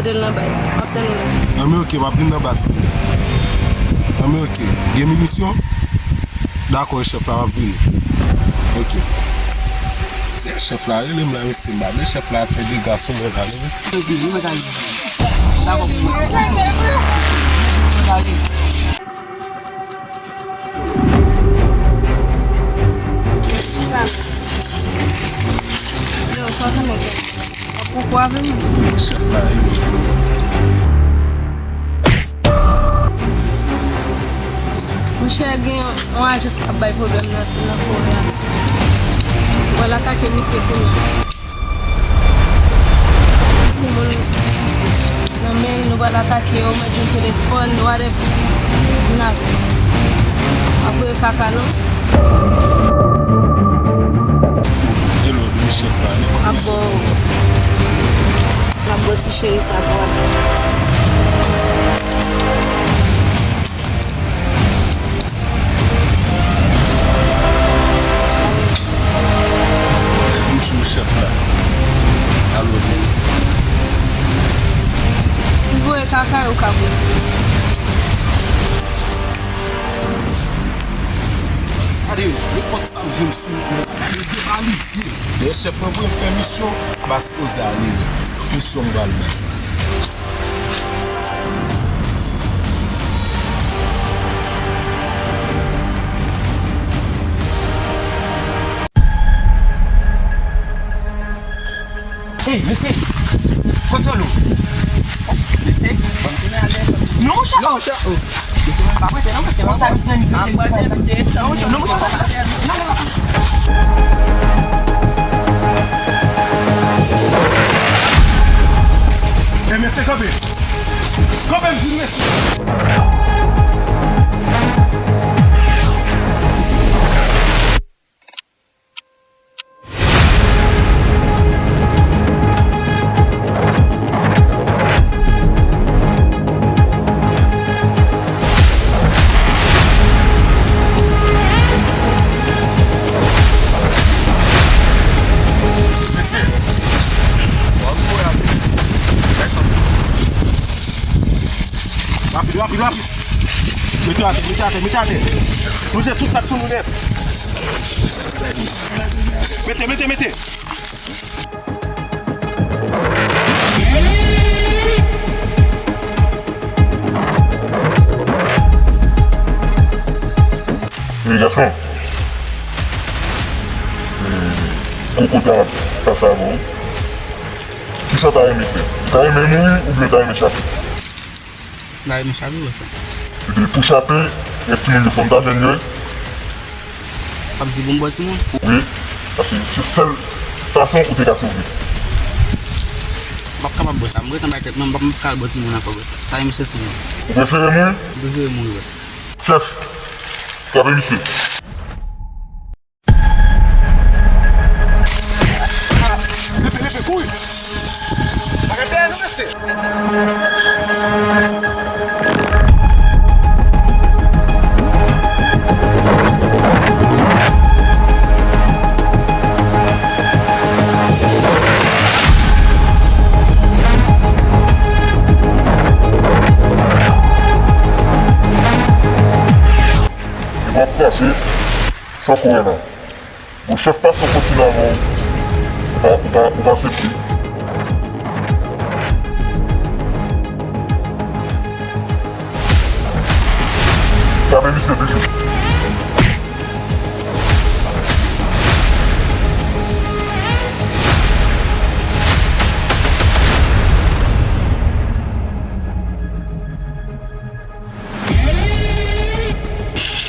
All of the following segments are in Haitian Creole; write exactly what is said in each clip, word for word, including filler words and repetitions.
pote l nan baz. M ap tann ou la. Anben, oke, m ap vin nan baz. Anben, oke. Gen minisyon? Dakò, chèf la, m ap vini. Oke. Se chèf la rele m la, mesye, m pa vle chèf la fè dega sou mwen la, non, mesye. Dakò, mwen. Chèf la, wi. Monchè, gen yon, yon ajans k ap bay pwoblèm nan, nan forè a. Mwen al atake misye kounye a. Timoun nan men l, nou pral atake yo, mèt jwenn telefòn, whatever. N ap, ap voye kaka nou. Hello, wi, chèf la, nenpòt misye. Ap bo, ap bo ti cheri sa pou ap. Bonjou, chèf la. Alo, wi. Si voye kaka yo ka voye. Gade yo, nenpòt sa m jwenn sou yo, yo debalize. Lè chèf mwen voye m fè misyon, m pa sipoze ale. Misyon m pral bay. Ey, mesye! Kontwòl ou! Mesye, ban m tounen ale. Non, monchè! Non, monchè! Oh. Mesye, mwen pa prete non, mesye. Konsa, mesye, li pete. Mesye, non, monchè. Non, non, non. Ey, mesye, kanpe! Kanpe, m di mesye! Rapid, rapid, rapid. Mete atè, mete atè, mete atè. Manje tout sa k sou nou nèt. Mete, mete, mete. Wi, gason. Kou kontan pase avè w. Kisa w ta renmen fè? Ou ta renmen mouri oubyen w ta renmen chape? M ta renmen chape, bòs la. Epi pou chape, rès timoun yo fò m ta jwenn yo. W ap di pou m bò timoun? Wi, paske se sèl fason ou te ka sove. M p ap kapab, bòs la. M gentan bay tèt mwen, m p ap, m p ap ka al bò timoun ankò, bòs la. Sa e misye sou mwen. Ou prefere mouri? M prefere mouri, bòs la. Chèf, frape misye. Leve, leve, kouri! Pa gen dèyè nou, mesye! Li p ap krache san kouri non. Bon, chèf pase yon konsiy avè w, ou pa, ou pa, ou pa aksepte. Frape misye toujou.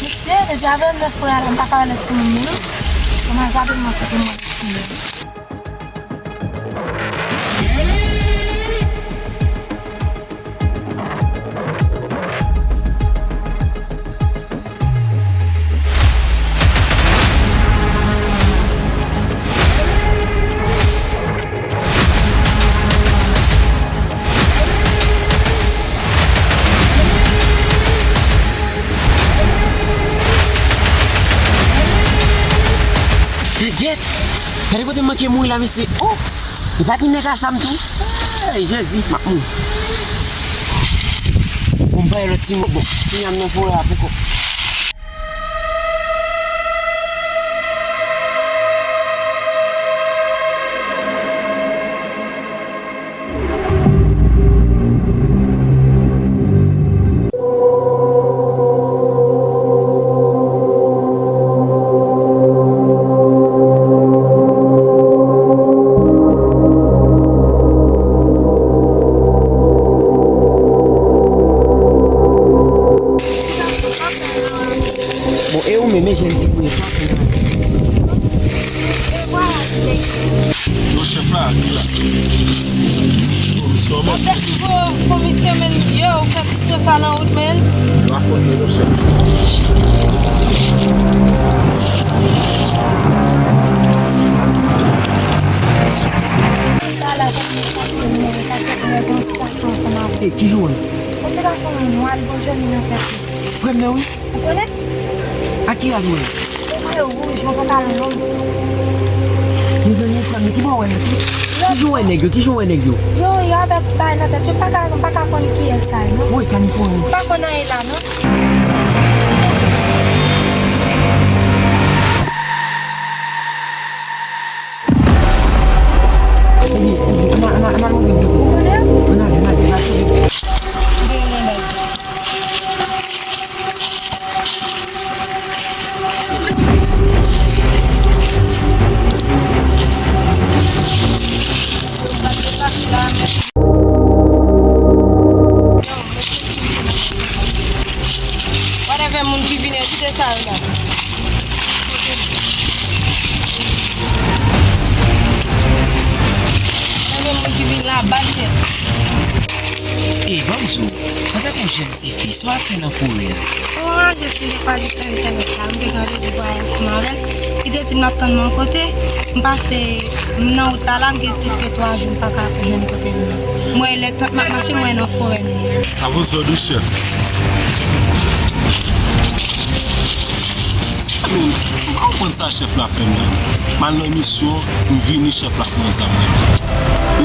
Mesye, depi avè nèf frè a la, m pa ka wè lòt timoun yo non. Kòman zabi mwen kote mwen timoun. Gèt! Gade kote m manke mouri la, mesye. Oh! E pa gen nèg a zam tou? Hey, Jezi, m ap mouri. Bon, m pa yon lòt timoun. Bon, kounye a m nan forè a poko. Sa nan wout, men. Pa fòt li, monchè. Sa la, sa ki pase, men, sa fè mwen gen yon ti gason ansanm avè l. E, ki jan w wè l? Yon ti gason nwa, li gon jèn nan tèt li. Vrèman, wi. Ou konnen? A ki rad ou wè l? Yon mayo wouj, yon pantalon long. Mezanmi, frè m, ki bò w wè nèg yo? Ki jan w wè nèg yo? Ki jan w wè nèg yo? Yo, yo avèk bagay nan tèt yo, m pa ka, m pa ka konn kiyès sa yo, non. Woy, kanifòm. M pa konn anyen la, non. Ann al, ann al, ann al, ann al montre m kote. Ann ale, ann ale, ann al. Whatever, moun ki vini, kite sa yo la. Whatever, moun ki vini la, ba l tèt. Ey, ban m di w, antanke yon jèn tifi, sa w ap fè nan forè a? Mwen ranje fin de paj entènèt la, m te gen randevou a ansanm avè l. Li te di m l ap tann mwen yon kote, m pase, m nan wout la la, m gen plis ke twa jou m pa ka jwenn kote m nan. M wè lè tant m ap mache, m wè nan forè m ye. A vos ôrdens, chèf. Sa menm, m pa konprann sa chèf la fè m nan. M al nan misyon, m vini, chèf la pran zam mwen. O,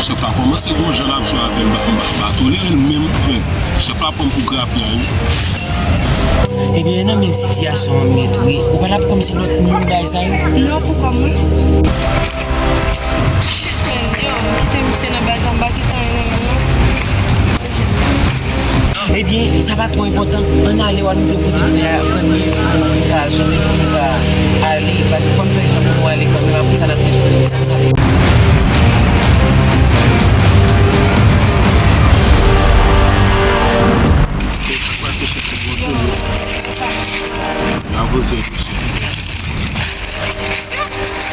chèf la kòmanse gon jan l ap jwe avè m, m pa, m pa, m pa tolere l menm, men chèf la pran m pou grapya, wi. Ebyen, nan menm sitiyasyon an m ye tou, wi. Ou pa t ap kòmsi lòt moun bay sa yo? Non, pou kòm mwen. Shit, man, yo, kite misye nan baz la, m pa kite anyen nan men l, non. Ebyen, sa pa twò enpòtan. Ann ale, w al montre kote frè a, frè m ye, pou nou ka jwenn, pou nou ka ale, paske fò n fè jan pou nou ale kanmenm, apre sa, n ap gen pwosesis la.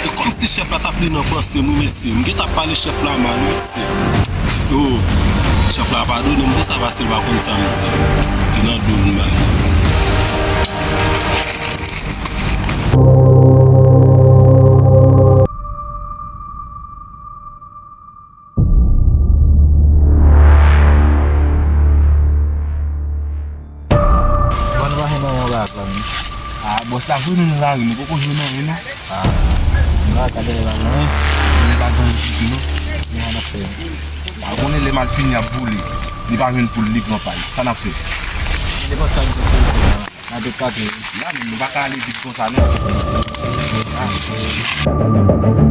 E kòmsi chèf la t ap li nan panse m, wi, mesye. M gentan ap pale chèf la mal, wi, mesye. O, chèf la padone m pou sa, paske l pa konn sa m di. E nan do l m bay. Bon, nou pa jwenn anyen anba ak la menm. A, bòs la jwenn nou nan lari, nou poko jwenn anyen, non. A, nou pa ka gade la, non. Nou pa jwenn anyen ditou, non. Men sa n ap fè. A, ou konnen lè malfini ap boule, li pa jwenn poul, li pran pay. Sa n ap fè? Nenpòt sa nou fè. N ap ret pati wi. La menm, nou pa ka ale vit konsa non. Ah.